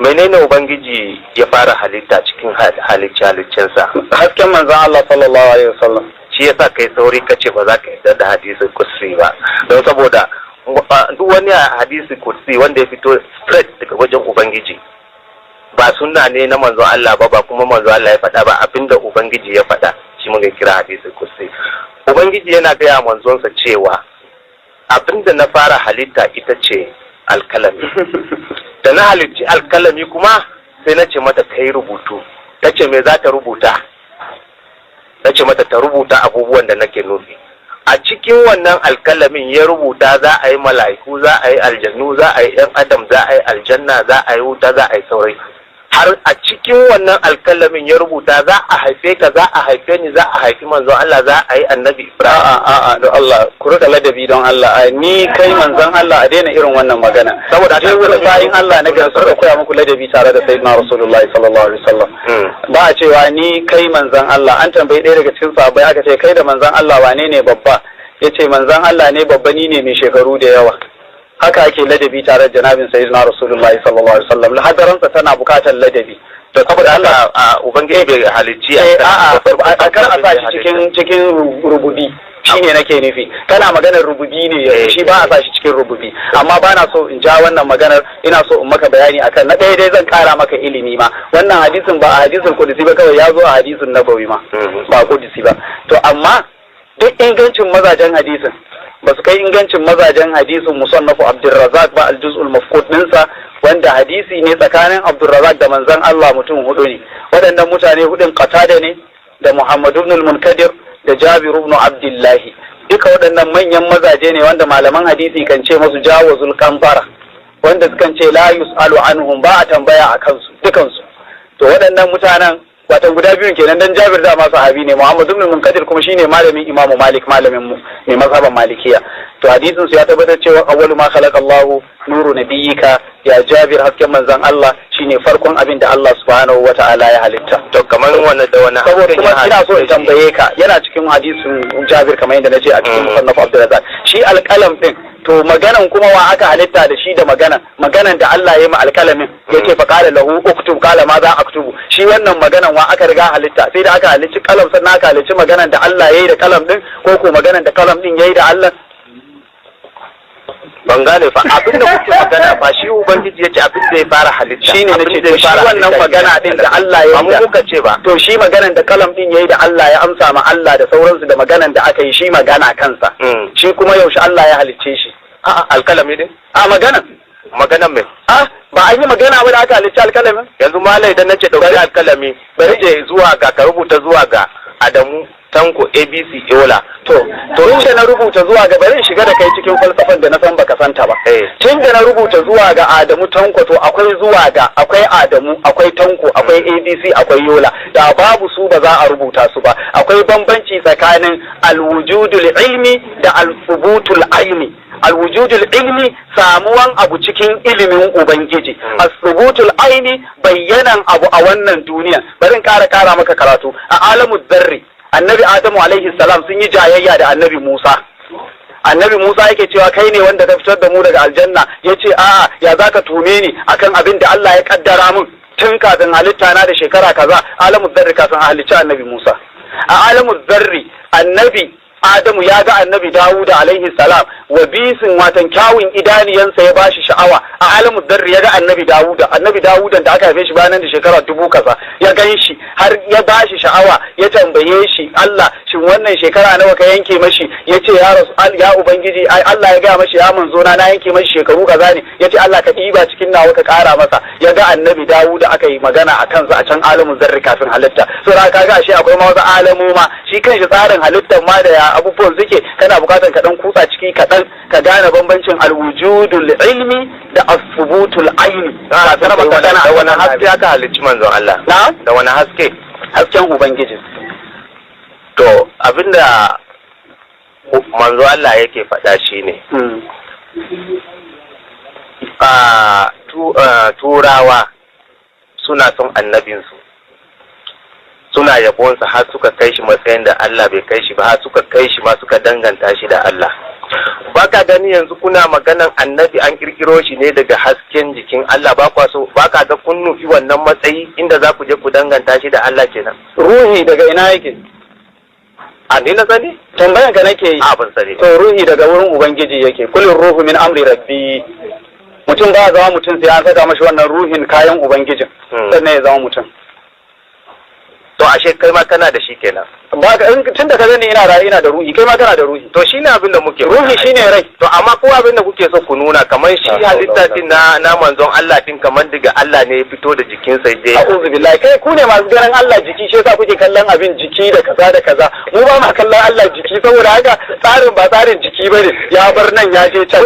Menene Ubangiji ya fara halitta cikin halicce haliccensa? Hasken manzon Allah sallallahu alaihi wasallam. Shi yasa kai sauri kace ba za ka yarda da hadisin kursi ba, don saboda duk wani hadisi kursi wanda ya fito straight daga wajen Ubangiji ba sunna ne na manzon Allah ba, ba kuma manzon Allah ya faɗa ba. Abinda Ubangiji ya faɗa shi muka kira hadisi kursi. Ubangiji yana gaya manzonsa cewa abinda na fara halitta ita ce alkalami. Da na halicci alkalami kuma, sai na ce mata ta yi rubutu. Ta ce me za ta rubuta? Na ce mata ta rubuta abubuwan da nake nufi. A cikin wannan alkalamin ya rubuta za a yi mala'iku, za a yi aljannu, za a yi yan adam, za a yi aljanna, za a yi wuta, za a yi saurai. Har a cikin wannan alkalamin ya rubuta za a haife ka, za a haife ni, za a haifi manzon Allah, za a yi Annabi Ibrahim. A'a, a'a, don Allah ku rika ladabi, don Allah. Ai ni kai manzon Allah, a daina irin wannan magana. Saboda je wurin bayin Allah na gari su koya muku ladabi tare da Sayyidina Rasulullahi sallallahu alaihi wasallam. Ba a cewa ni kai manzon Allah. An tambayi ɗaya daga cikin sahabbai, aka ce, "Kai da manzon Allah wane ne babba?" Yace, "Manzon Allah ne babba, ni ne mai shekaru da yawa." Haka ake ladabi tare da janabin Sayyidina Rasulullahi sallallahu alaihi wasallam. Hadaransa tana bukatar ladabi. To, saboda Allah Ubangiji bai halicci A'a, a kar a sa shi cikin rububi. Shine nake nufi, kana maganar rububi ne yanzu, shi ba a sa shi cikin rububi. Amma ba na so in ja wannan maganar, ina so in maka bayani akan na ɗaya dai, zan kara maka ilimi ma. Wannan hadisin ba a hadisin kudusi ba kawai, ya zo a hadisin nabawi ma, ba kudusi ba. To amma duk ingancin mazajen hadisin ba su kai ingancin mazajen hadisin Musannafu Abdurrazak ba, aljuz'ul mafqud dinsa, wanda hadisi ne tsakanin Abdurrazak da manzon Allah mutum hudu ne. Waɗannan mutane hudun Qatada ne da Muhammad ibn al-Munkadir da Jabir ibn Abdullahi. Duka waɗannan manyan mazaje ne wanda malaman hadisi kan ce masu jawazul qantara, wanda sukan ce la yus'alu anhum, ba a tambaya a kansu dukansu. To waɗannan mutanen, watan guda biyun kenan, dan Jabir da ma sahabi ne, Muhammad ibn Munkadir kuma shine malamin Imam Malik, malamin mu mai mazhaban Malikiya. To hadisin su ya tabbatar cewa awwalu ma khalaqa Allahu nuru nabiyyika ya Jabir, hasken manzon Allah shine farkon abin da Allah subhanahu wata'ala ya halitta. To kamar wannan da wani Saboda kuma ina so in tambaye ka, yana cikin hadisin Jabir kamar yadda nace a cikin Musannaf Abdurrazzaq, shi alƙalam din, to maganan kuma wa aka halitta da shi da maganan? Maganan da Allah ya yi ma alƙalamin, yace fa qala lahu uktub, qala ma za aktubu. Shi wannan maganan wa aka riga halitta? Sai da aka halicci kalam sannan aka halicci maganan da Allah ya yi da kalam din, ko ko maganan da kalam din ya yi da Allah? Ban gane fa abin da kuke magana ba. Shi Ubangiji yace abin da ya fara halitta Shine nace, to shi wannan magana din da Allah ya yi ba mu muka ce ba. To shi maganan da kalam din yayi da Allah, ya amsa ma Allah da sauransu, da maganan da aka yi shi magana kansa, shi kuma yaushe Allah ya halicce shi? A'a, alkalami ne. A magana. Maganan me? A ba an yi magana ba da aka halicci alkalamin? Yanzu malai, idan nace dauki alkalami, bari je zuwa ga ka rubuta zuwa ga Adamu Tanko ABC Yola. To tun da na rubuta zuwa ga, bari in shiga da kai cikin falsafan da na san baka santa ba. Tun da na rubuta zuwa ga Adamu Tanko, to akwai zuwa ga, akwai Adamu, akwai Tanko, akwai ABC, akwai Yola. Da babu su ba za a rubuta su ba. Akwai bambanci tsakanin alwujudul ilmi da al-thubutul aini. Alwujudul ilmi, samuwan abu cikin ilimin Ubangiji. As-thubutul aini, bayyanan abu a wannan duniya. Bari in kara maka karatu. A alamu zarri, Annabi Adamu alaihi salam sun yi jayayya da Annabi Musa. Annabi Musa yake cewa, "Kai ne wanda ka fitar da mu daga aljanna." Yace, "A'a, ya zaka tume ni akan abin da Allah ya kaddara min tun kafin halitta na da shekara kaza?" Alamu zarri, kafin a halicci Annabi Musa. A alamu zarri, Annabi Adamu ya ga Annabi Dawud alaihi salam, wa bisin watan kyawun idaniyansa ya bashi sha'awa. A alamu zarri ya ga Annabi Dawud, Annabi Dawud da aka haife shi bayan da shekara 1000 kaza, ya gan shi har ya bashi sha'awa. Ya tambaye shi, "Allah, shin wannan shekara nawa ka yanke mashi?" Ya ce, "Ya rasu, ya Ubangiji, ai Allah ya gaya mashi, ya manzo na, na yanke mashi shekaru kaza ne." Ya ce, "Allah, ka ɗiba cikin nawa ka ƙara masa." Ya ga Annabi Dawud, aka yi magana a kansa a can alamun zarri kafin halitta. So da kaga ashe akwai ma wasu alamu ma, shi kanshi tsarin halittar ma da ya abubuwan suke, kana bukatar ka dan kutsa ciki kaɗan ka gane bambancin alwujudul ilmi da as-subutul aini. Da wani haske aka halicci manzon Allah? Na? Da wani haske? Hasken Ubangiji. To abinda manzo Allah yake faɗa shine a Turawa suna son annabinsu, suna yabonsa, har suka kai shi matsayin da Allah bai kai shi ba, har suka kai shi ma suka danganta shi da Allah. Baka gani yanzu kuna maganan annabi an kirkiro shi ne daga hasken jikin Allah, ba kwa so baka ga kun fi wannan matsayi inda za ku je ku danganta shi da Allah kenan? Ruhi daga ina yake? A ni na sani? Tambayan ka nake yi. A, ban sani ba. To, ruhi daga wurin Ubangiji yake. Kulin ruhu min amri rabbi. Mutum ba zama mutum sai an saka mashi wannan ruhin, kayan Ubangijin, sannan ya zama mutum. To, ashe kai ma kana da shi kenan? Ba ka in tun da ka gani ina raye, ina da ruhi, kai ma kana da ruhi. To, shine abin da muke Ruhi faɗa. shine rai. To, amma ko abin da kuke so ku nuna, kamar shi La haula halitta wala din na manzon Allah din, kamar daga Allah ne ya fito da jikinsa je. A'udhu billahi. Kai, ku ne masu ganin Allah jiki, shi yasa kuke kallon abin jiki da kaza da kaza. Mu ba ma kallon Allah jiki, saboda haka tsarin ba tsarin jiki bane, ya bar nan ya je can.